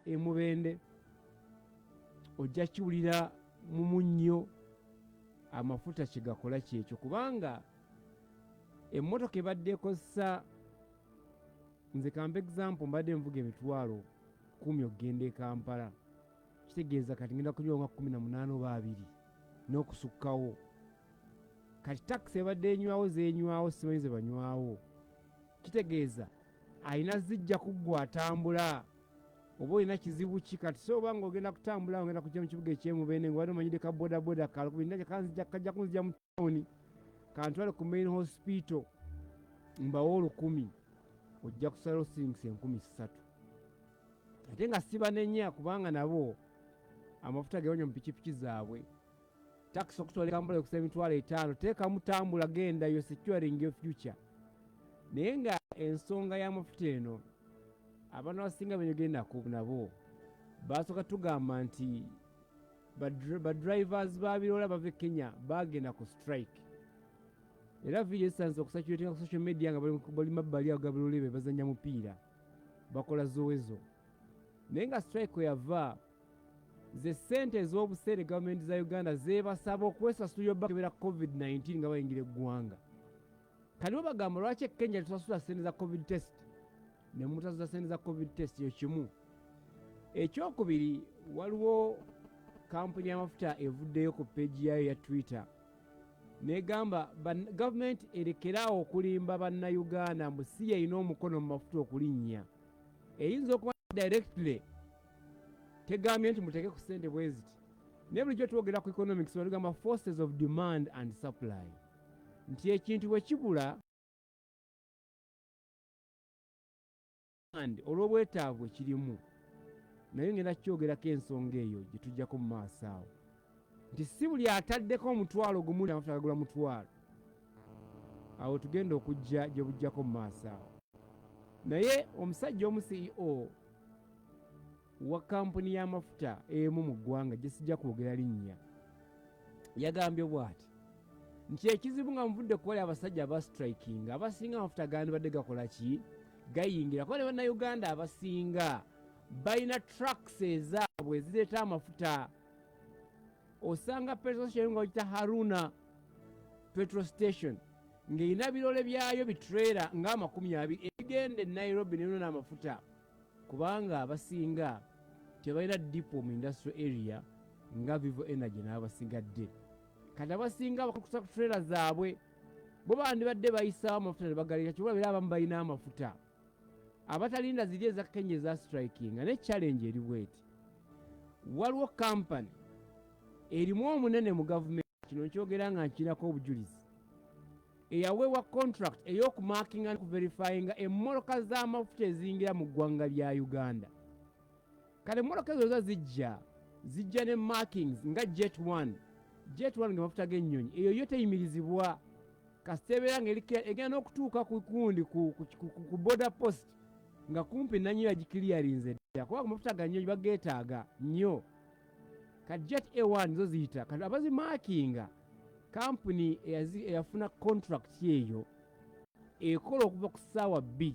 e Mubende, ojja kiwulira mu munnyo. Amafuta kyegakola kyekyo, kubanga emmotoka ebadde ekozesa, nze kampa example, mbadde nvuga 100,000 okugenda e Kampala, kitegeeza kati ngenda kunywa nga 18 oba 20 n'okusukkawo. Kati takisi ebadde enywawo zenywawo, simanyi ze banywawo, kitegeeza alina zijja kuggwa atambula oba olina kizibu ki. Kati so oba nga ogenda kutambula, ogenda kujja mu kibuga ekyemubende nga wali omanyidde ka bodaboda kalukubiri kajja kunzija mu tawuni, kantwale ku main hospital, mbawo 1,000, ojja kusalawo siringisa 3,000. Ate nga sibanenya, kubanga nabo amafuta gebanywa mu pikipiki zaabwe. Takisi okutwala Kampala ekusa 500,000, teekamu tambula, genda, yo securing your future. Naye nga ensonga y'amafuta eno, abantu abasinga benyogendako nabo basooka tugamba nti badrivers ba biroola bava e Kenya bagenda ku strike. Era video zisanze okucirculatinga ku social media nga bali mabbali ago gabiroole be bazanya mupiira, bakola zowezo. Naye nga strike yava ze ssente ez'obuseere gavumenti za Uganda zeebasaba okwesasulira bakebera COVID-19 nga bayingira eggwanga. Kati bo bagamba, lwaki e Kenya tusasula ssente za COVID test ne mutasasula ssente za COVID test? Eyo kimu. Ekyokubiri, waliwo kampuni y'amafuta evuddeyo ku peegi yayo ya Twitter negamba gavumenti erekeraawo okulimba Bannayuganda mbu si yeyina omukono mu mafuta okulinnya. Eyinza okuba directly tegambye nti muteeke ku ssente bwe ziti, naye bulijjo twogera ku economics, batugamba forces of demand and supply, nti ekintu bwe kibula and olw'obwetaavu ekirimu. Naye ngenda kukyogerako ensonga eyo gye tujjako mu maaso awo, nti si buli ataddeko 10,000 amafuta gagula 1,000. Awo tugenda okujja gye bujjako mu maaso awo. Naye omusajja omu, CEO wa kampuni y'amafuta emu mu ggwanga gye sijja kwogera linnya, yagambye bw'ati nti ekizibu nga muvudde kuwali abasajja aba striking, abasinga amafuta gandibadde gakola ki? Gayingira, kuba ne Bannayuganda abasinga balina trucks ezaabwe ezireeta amafuta. Osanga petrol station nga bagita Haruna petrol station ng'erina birole byayo bitrailer nga 20 ebigenda e Nairobi nenona amafuta, kubanga abasinga tebalina depot mu industrial area nga Vivo Energy n'abasigadde. Kati abasinga bakusa ku trailer zaabwe, bo bandibadde bayisaawo amafuta ne bagaleeta. Kyobulabira abamu balina amafuta abatalinda ziri eza Kenya eza strikinga. Ne challenge eri bweti: waliwo kampani erimu omunene mu gavumenti, kino nkyogera nga nkirako obujulizi, eyaweebwa contract ey'okumarkinga n'okuverifyinga emmotoka z'amafuta eziyingira mu ggwanga lya Uganda. Kale emmotoka ezo zo zijja ne markings nga Jet 1, Jet 1 nga mafuta g'ennyonyi. Eyo yo teyimirizibwa, kasita ebeera nga egenda n'okutuuka ku gundi ku border post nga kumpi nanyo yagiclearinze dda, kuba ku mafuta ga nnyonyi bageetaaga nnyo. Kati Jet A1 zo ziyita. Kati abazimarkinga, kampuni eyafuna contract eyo ekola okuva ku ssaawa 2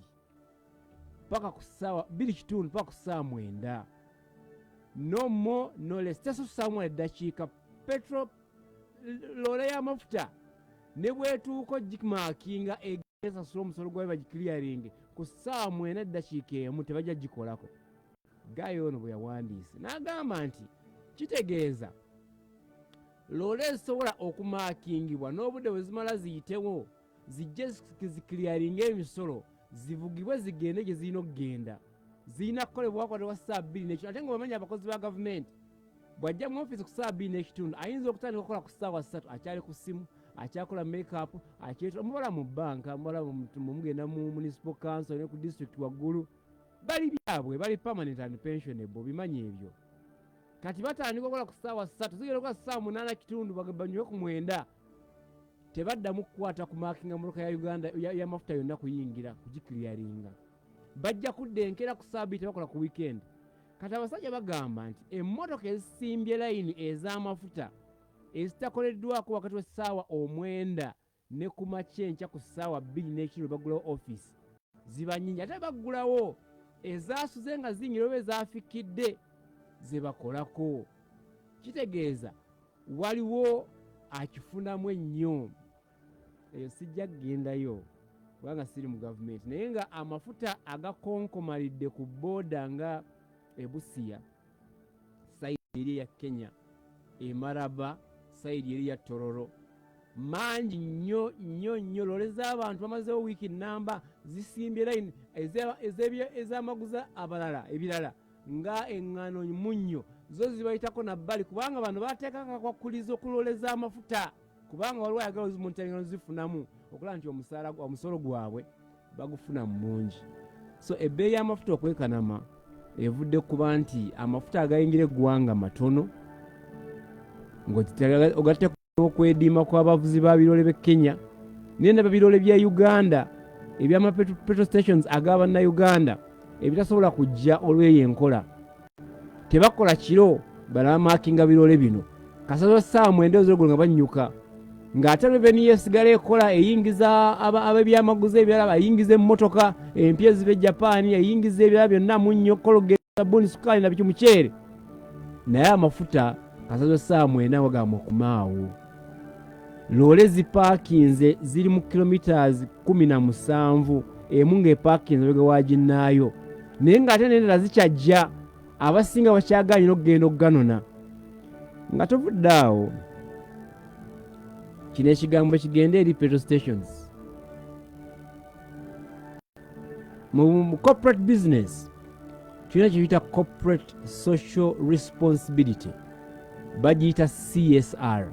paka ku ssaawa 2:15 paka ku ssaawa 9, no more no less, tesussaamu eddakiika. Petrol loole y'amafuta ne bwetuuka ogimarkinga, esasula omusolo gwayo, bagiclearing ku ssaawa 9:01, tebajja gikolako. Gayo ono bwe yawandiise n'agamba nti kitegeeza loole ezisobola okumarkingibwa n'obudde bwe zimala ziyitewo, zijje ziclearinga emisolo, zivugibwe zigende gye zirina okugenda, zirina kukolebwa wakati wa ssaawa 2 n'ekitundu. Ate nga bamanya abakozi ba gavumenti, bw'ajja mu ofiisi ku ssaawa 2:15, ayinza okutandika okukola ku ssaawa 3, akyali ku ssimu, akyakola makeup, akyetula. Mubala mu banka, mubala mugenda mu municipal council ne ku district waggulu, bali byabwe bali permanent and pensionable, bimanyi ebyo. Kati batandika okukola ku ssaawa 3, zigenda okukola ssaawa 8:15, banywe ku 9, tebaddamu kukwata ku markinga motoka ya Uganda y'amafuta yonna kuyingira kugiclearinga. Bajja kudda enkeera ku ssaawa 2, tebakola ku weekend. Kati abasajja bagamba nti emmotoka ezisimbye layini ez'amafuta ezitakoleddwako wakati w'essaawa 9 ne ku makya enkya ku ssaawa 2:15 baggulawo ofiisi ziba nnyingi. Ate baggulawo Ezaasuze nga ziyingira oba ezaafikidde ze bakolako. Kitegeeza waliwo akifunamu ennyo. Eyo sijja kugendayo kubanga siri mu gavumenti, naye nga amafuta agakonkomalidde ku booda nga e Busia, sayidi eri eya Kenya, e Maraba, sayidi eri eya Tororo, mangi nnyo nnyo nnyo. Loole z'abantu bamazeewo wiiki nnamba zisimbye layini, ez'amaguza abalala ebirala nga eŋŋano, munnyo, zo zibayitako nabbali, kubanga bano bateekako akakwakkulizo ku loole z'amafuta, kubanga waliwo ayagala ozimonitaringa nozifunamu okulaba nti omusolo gwabwe bagufuna mu mungi. So ebbeeyi y'amafuta okwekanama evudde kuba nti amafuta agayingira eggwanga matono, ng'ogatte okwediima kw'abavuzi ba birole b'e Kenya, naye ndaba birole bya Uganda ebyama petrol stations ag'abannayuganda ebitasobola kujja olw'eyo enkola. Tebakola kiro, balamakinga birole bino kasazo ssaawa 9 ez'olugolo nga bannyuka, ng'ate revenue yesigala ekola, eyingiza ab'ebyamaguzi ebirala, bayingiza emmotoka empya eziva e Japan, eyingiza ebirala byonna, munnyo, Colgate, sabbuuni, sukaali na biki, muceere, naye amafuta kasazo ssaawa 9 wagamba okumaawo. Loole zipaakinze ziri mu kilometers 17, emu ng'epaakinze mabega wa ginnaayo, naye ng'ate n'endala zikyajja, abasinga bakyagaanye n'okugenda okuganona. Nga tovudde awo, kino ekigambo kigende eri petrol stations. Mu corporate business tulina kyetuyita corporate social responsibility, bagiyita CSR.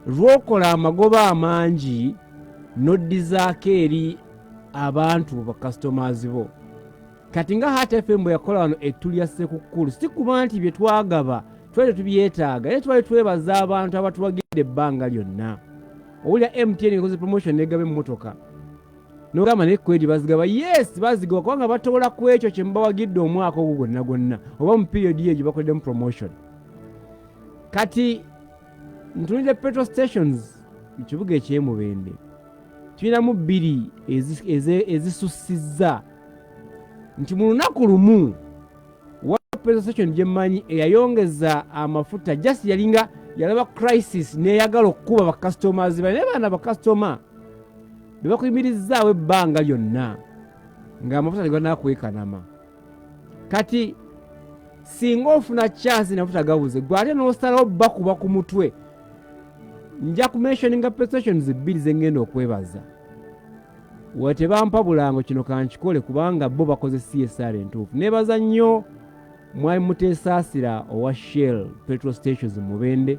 Lwokola amagoba amangi n'oddizaako eri abantu bakasitomazi bo. Kati nga Heart FM bwe yakola wano ettu lya Ssekukkulu, si kuba nti bye twagaba twali tubyetaaga, naye twali twebaza abantu abatuwagidde ebbanga lyonna. Owulira MTN ekoze promotion negaba emmotoka, nogamba naye kwedi bazigaba. Yes, bazigaba kubanga batoola ku ekyo kye mubawagidde omwaka ogwo gwonna gwonna oba mu period eyo gye bakoleddemu promotion. Kati ntunulidde petrol stations mu kibuga eky'e Mubende, tulinamu bbiri ezisussizza nti mu lunaku lumu. Wa petrol station gye mmanyi eyayongeza amafuta, just yalinga yalaba crisis neyagala okukuba bakasitomazi bae, naye baana bakasitoma be bakuyimirizaawo ebbanga lyonna ng'amafuta teganakwekanama. Kati singa ofuna chance namafuta gabuze, gwe ate n'osalawo bakuba ku mutwe. Nja kumentioninga petrol stations bbiri zengenda okwebaza. We tebampa bulango, kino kankikole kubanga bo bakoze CSR entuufu. Nebaza nnyo Mwami Muteesaasira owa Shell petrol stations Mubende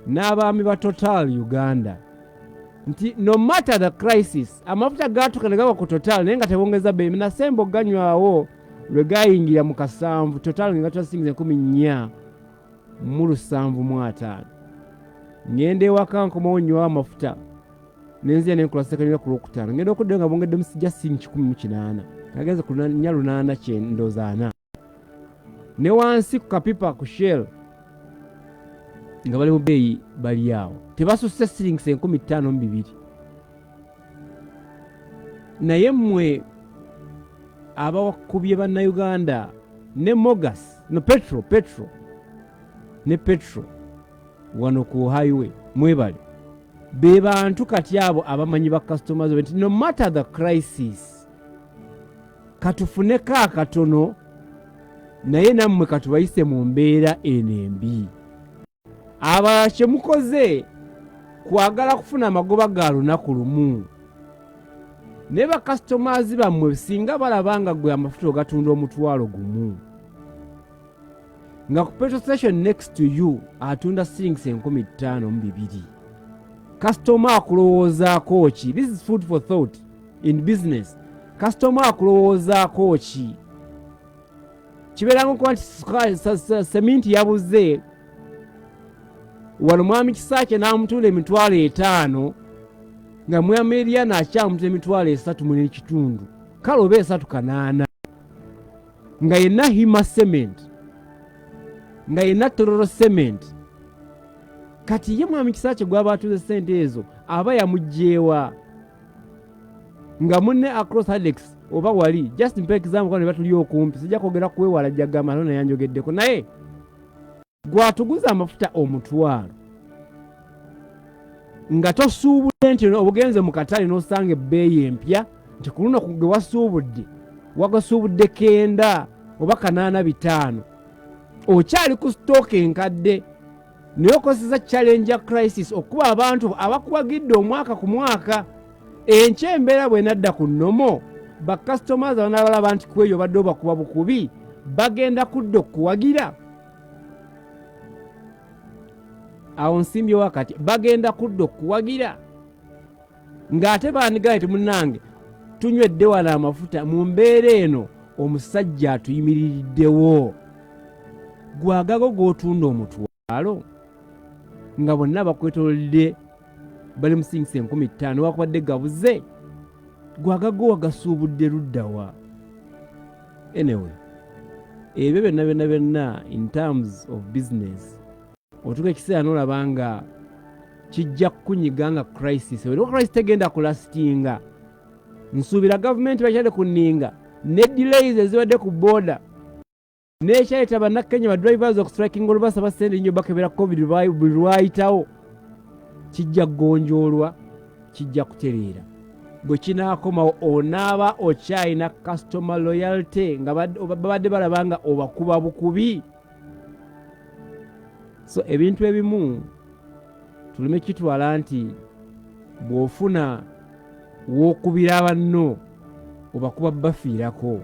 n'abaami ba Total Uganda nti no matter the crisis, amafuta gatuuka ne gaba ku Total naye nga tebongeza bbeeyi. Nasemba oganywawo lwe gayingira mu kasanvu, Total nga gatwasingiza 4775. Ngenda ewaka, nkomawo, nywawo amafuta, nenzija nenkola sekanywa ku Lwokutaano, ngenda okuddayo nga bongeddemu sijja singi 180, nagenze ku 480 kyendooza ana. Ne wansi ku kapipa ku Shell nga bali mu bbeeyi, bali awo tebasusse siringisi 5002. Naye mmwe abawakubye Bannayuganda ne Mogas no petro ne petro wano ku highway, mwebale. Be bantu kati abo abamanyi ba customers nti no matter the crisis, katufuneko akatono, naye nammwe katubayise mu mbeera eno embi. Abalala kyemukoze kwagala kufuna amagoba ga lunaku lumu, naye bakasitomazi bammwe singa balaba nga gwe amafuta ogatunda 10,000, nga ku petrol station next to you atunda siringisi 5200, kasitoma akulowoozaako ki? This is food for thought in business. Kasitoma akulowoozaako ki? Kibeera nkuba nti seminti yabuze wano, Mwami Kisaakye n'amutunda 50,000, nga Mwami Eriana akyamutunda 3,500, kale oba 3,800, nga yenna Hima Cement, nga yenna Tororo Cement. Kati ye Mwami Kisaakye gwaba atuze sente ezo aba yamugjeewa, nga munne across Alex Oba wali just mpa example kuba ne batuli okumpi, sijja kwogera kwewala, ajja kugamba no naye anjogeddeko. Naye gwatuguza amafuta 1000 nga tosuubudde nti obugenze mu katale n'osanga ebbeeyi empya nti ku luno gwe wasuubudde wagasuubudde 90 oba 85, okyali ku stock enkadde, naye okozesa challenge ya crisis okuba abantu abakuwagidde omwaka ku mwaka. Enkya embeera bw'enadda ku normal, bakasitomazi abanaabalaba nti kweyo obadde obakuba bukubi bagenda kudda okukuwagira. Awo nsimbye wakati bagenda kudda okukuwagira ng'ate bandigaye nti munnange tunywedde wano amafuta mu mbeera eno, omusajja atuyimiririddewo. Gwagago g'otunda 1000 nga bonna bakwetoolodde bali musingisa 5000 wakubadde gabuze, gwagago wagasuubudde luddawa? Anyway, ebyo byonna byonna byonna in terms of business otuuka ekiseera n'olaba nga kijja kukunyiga nga crisis era crisis tegenda kulastinga. Nsuubira gavumenti bakyadde ku nninga ne delays ezibadde ku border n'ekyayita Bannakenya ba drivers okustrikinga olubasaba ssente nnyo bakebera COVID buli lwayitawo, kijja kugonjoolwa, kijja kutereera. Bwe kinaakomawo onaaba okyalina customer loyalty nga babadde balaba nga obakuba bukubi. So ebintu ebimu tuleme kitwala nti bw'ofuna w'okubira banno obakuba bafiirako.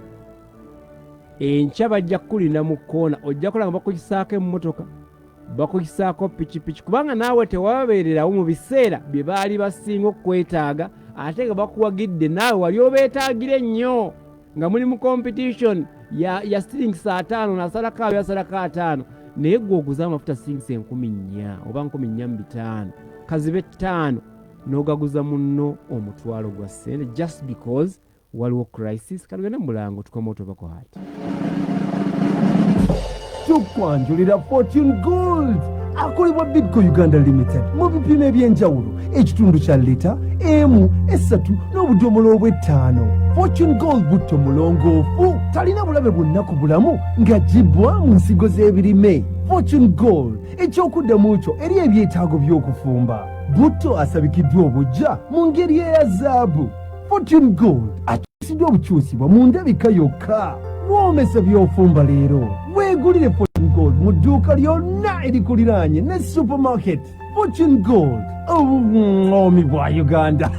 Enkya bajja kukulinda mu kkoona, ojja kulaba nga bakukisaako emmotoka, bakukisaako pikipiki, kubanga naawe tewababeererawo mu biseera bye baali basinga okwetaaga, ate nga bakuwagidde naawe wali obeetaagira ennyo nga muli mu competition ya siringisi 50, nasalako ayo yasalako 50, naye gwe oguza amafuta siringisi 4000 oba 4500, kazibe 5, n'ogaguza munno 10,000 gwa ssente just because waliwo crisis. Katugende mu mulango, tukoma otubako hati. Tukwanjulira Fortune Gold akolebwa Bidco Uganda Limited mu bipimo ebyenjawulo, ekitundu kya lita 1, 3 n'obudomola obw'ettaano. Fortune Gold butto mulongoofu, talina bulabe bwonna ku bulamu ng'aggyibwa mu nsigo z'ebirime. Fortune Gold ekyokuddamu kyo eri ebyetaago by'okufumba. Butto asabikiddwa obujja mu ngeri eya zaabu. Fortune Gold akyusiddwa obukyusibwa mu ndabika yokka. Woomesa by'ofumba leero. Weegulire Fortune Gold mu dduuka lyonna erikuliraanye ne supermarket. Fortune Gold, obuŋoomi bwa Uganda.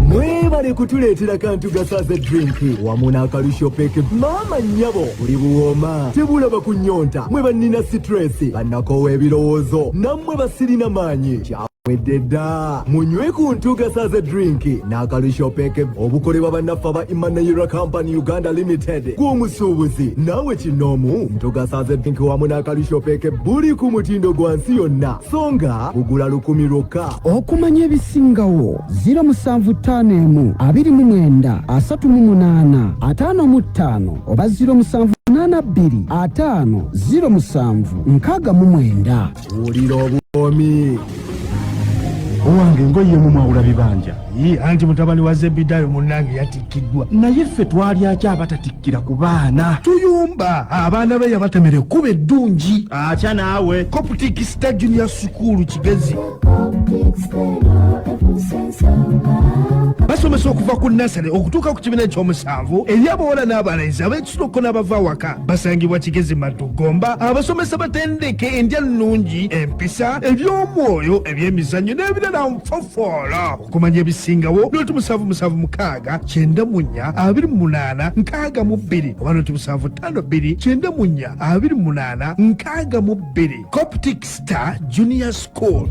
Mwebale kutuleetera kantu gasaze drink wamu n'akalusho peke. Maama nnyabo, buli buwooma tebulaba ku nnyonta. Mwe bannina stress, bannakoowa ebirowoozo, nammwe basirina maanyi, kyawedde dda. Munywe ku ntugasaze drink n'akalusho peke obukolebwa bannaffe aba Imanayira Company Uganda Limited. Gw'omusuubuzi naawe kinoomu, ntugasaze drink wamu n'akalusho peke buli ku mutindo gwa nsi yonna, so nga bugula 1000 lwokka. Okumanya ebisingawo, 0751 29 38 55 oba 0782 50 07 69. Wulira obuwomi. Owange, engoye mu mwawula bibanja. Ye, anti mutabani wa Zebidayo munnange yatikkiddwa. Naye ffe twalyaki abatatikkira ku baana? Tuyumba abaana be yabatemera ekkuba eddungi. Atya naawe. Coptic Star Junior School Kigezi basomesa okuva ku nursery okutuuka ku kibiina ekyomusanvu eri abawala n'abalenzi ab'ekisiroko n'abava awaka. Basangibwa Kigezi Maddu Gomba. Abasomesa batendeke endya nnungi, empisa, eby'omwoyo, ebyemizannyo n'ebirala nfofoola. Okumanya ebisingawo, 0776 94 28 62 oba 0752 94 28 62. Coptic Star Junior School.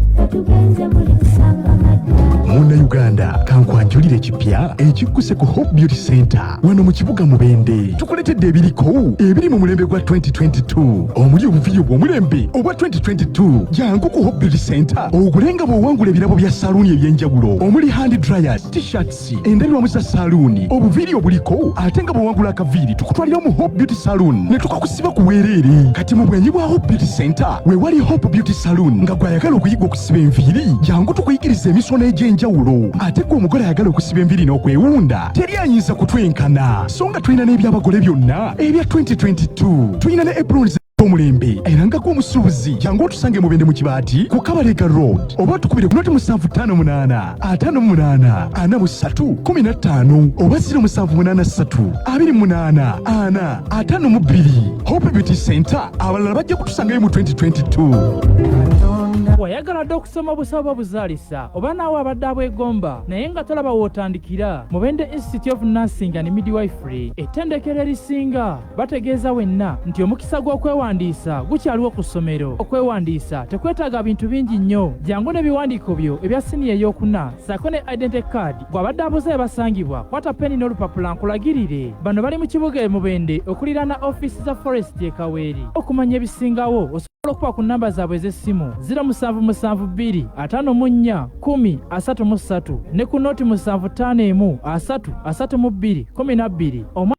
Munnayuganda, kankwanjulire ekipya ekikkuse ku Hope Beauty Center wano mu kibuga Mubende. Tukuletedde ebiriko ebiri mu mulembe gwa 2022 omuli obuviiri obw'omulembe obwa 2022. Jangu ku Hope Beauty Center ogule nga bw'owangula ebirabo bya saluuni eby'enjawulo omuli hand dryers, t-shirts, endabirwamu za saluuni, obuviiri obuliko, ate nga bw'owangula akaviiri tukutwalira mu Hope Beauty Saloon ne tukakusiba ku bwereere. Kati mu bwenyi bwa Hope Beauty Center we wali Hope Beauty Saloon, nga gwayagala okuyiga okusiba enviiri, jangu tukuyigiriza emisono egy'enjawulo. eby'enjawulo. Ate gwe omugole ayagala okusiba enviiri n'okwewunda, teri ayinza kutwenkana. So nga tulina n'ebyabagole byonna ebya 2022. Tulina ne aprons omulembe. Era nga gwe omusuubuzi, jangu otusange Mubende mu Kibaati ku Kabalega Road, oba otukubire ku 0758 58 43 15 oba 0783 28 4 52. Hope Beauty Center, abalala bajja kutusangayo mu 2022. Wayagala dda okusoma obusawo bw'obuzaalisa oba naawe abadde abwegomba naye nga tolaba w'otandikira? Mubende Institute of Nursing and Midwifery, ettendekero erisinga, bategeeza wenna nti omukisa gw'okwewandiisa gukyaliwo ku ssomero. Okwewandiisa tekwetaaga bintu bingi nnyo, jangu n'ebiwandiiko byo ebya siniya ey'okuna ssaako ne identity card. Bw'abadde abuuza ebasangibwa, kwata peni n'olupapula nkulagirire. Bano bali mu kibuga e Mubende okuliraana ofiisi za Forest e Kaweeri. Okumanya ebisingawo osobola okuba ku nnamba zaabwe ez'essimu 0772 54 10 33 ne ku 0751 3 32 12.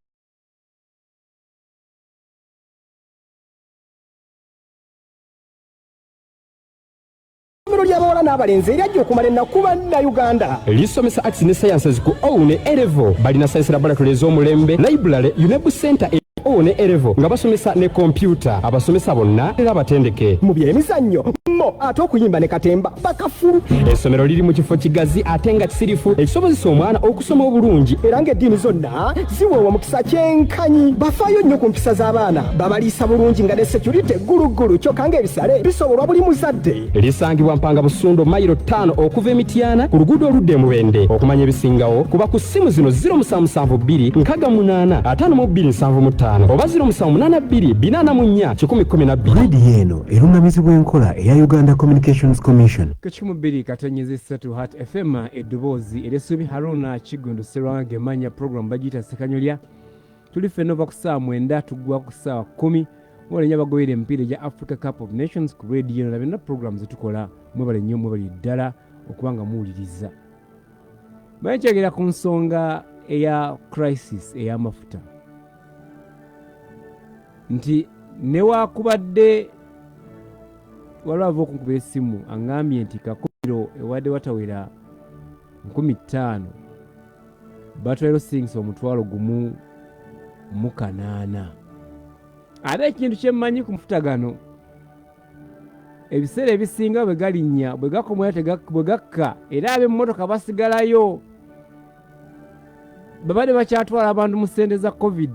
Essomero ly'abawala n'abalenzi eryajja okumala ennaku Bannayuganda. Lisomesa Arts ne Sciences ku O ne A level. Balina Science Laboratory ez'omulembe, Library, UNEB Center e O ne A level nga basomesa ne kompyuta. Abasomesa bonna era abatendeke. Mu by'emizannyo mo ate okuyimba ne katemba bakafulu. Essomero liri mu kifo kigazi ate nga kisirifu ekisobozesa omwana okusoma obulungi. Era ng'eddiini zonna ziweebwa omukisa kyenkanyi. Bafaayo nnyo ku mpisa z'abaana, babaliisa bulungi nga ne security gguluggulu, kyokka ng'ebisale bisobolwa buli muzadde. Lisangibwa Mpanga Busundo, mayiro 5 okuva e Mityana ku luguudo oludda e Mubende. Okumanya ebisingawo kuba ku ssimu zino 0772 68 52 75 oba 0782 44 112. Rediyo eno erungamizibwa enkola eya Uganda Communications Commission. Ku 102.3 Heart FM, eddoboozi ery'essuubi. Haruna Kigundu Serwanga gemanya, program bagiyita Sekanyolya. Tuli ffenna ova ku ssaawa 9 tuggwa ku ssaawa 10. Mwebale nnyo abagoberera emipiira egya Africa Cup of Nations ku rediyo eno na byonna program zetukola. Mwebale nnyo, mwebale ddala okuba nga muwuliriza. Manyi kyogera ku nsonga eya crisis ey'amafuta nti newakubadde waliwo ava okunkuba essimu aŋŋambye nti kakumiro ewadde watawera 5000 batwaliro singisa 1,080. Ate ekintu kyemmanyi ku mafuta gano, ebiseera ebisinga bwe galinnya, bwe gakomera, bwe gakka, era ab'emmotoka basigalayo babadde bakyatwala abantu mu ssente za COVID,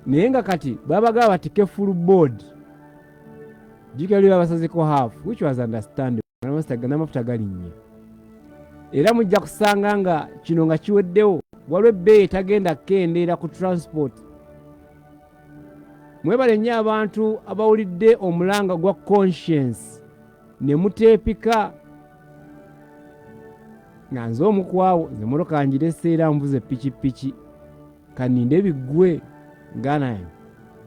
naye nga kati babagaba batike full board. Jjukira luli babasazeko half, which was understandable. N'amafuta galinnye, era mujja kusanga nga kino nga kiweddewo waliwo ebbeeyi etagenda kukendeera ku transport. Mwebale nnyo abantu abawulidde omulanga gwa conscience ne muteepika. Nga nze omukwawo, nze motoka ngirese era nvuze pikipiki, kaninde biggwe nga naye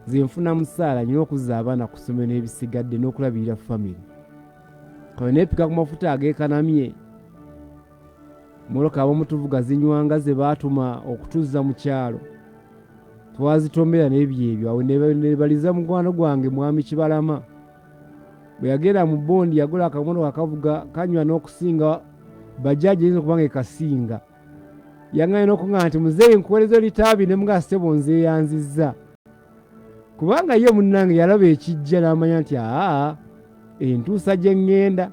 nze nfuna musaala, nyina okuzza abaana ku ssomero n'ebisigadde n'okulabirira famire. Kale neepika ku mafuta ageekanamye. Motoka abamutuvuga zinywanga ze baatuma okutuzza mu kyalo, twazitomera n'ebyo ebyo. Awo nebaliza mukwano gwange Mwami Kibalama, bwe yagenda mu bondi yagula akamotoka akavuga kanywa n'okusinga bajaji, eyinza okuba nga ekasinga. Yaŋŋaye n'okuŋŋamba nti, "Muzeeyi, nkuweereza litaabi." Ne mugaa, "Ssebo, nzeeyanzizza," kubanga ye munnange yalaba ekijja n'amanya nti aa entuusa gye ŋŋenda.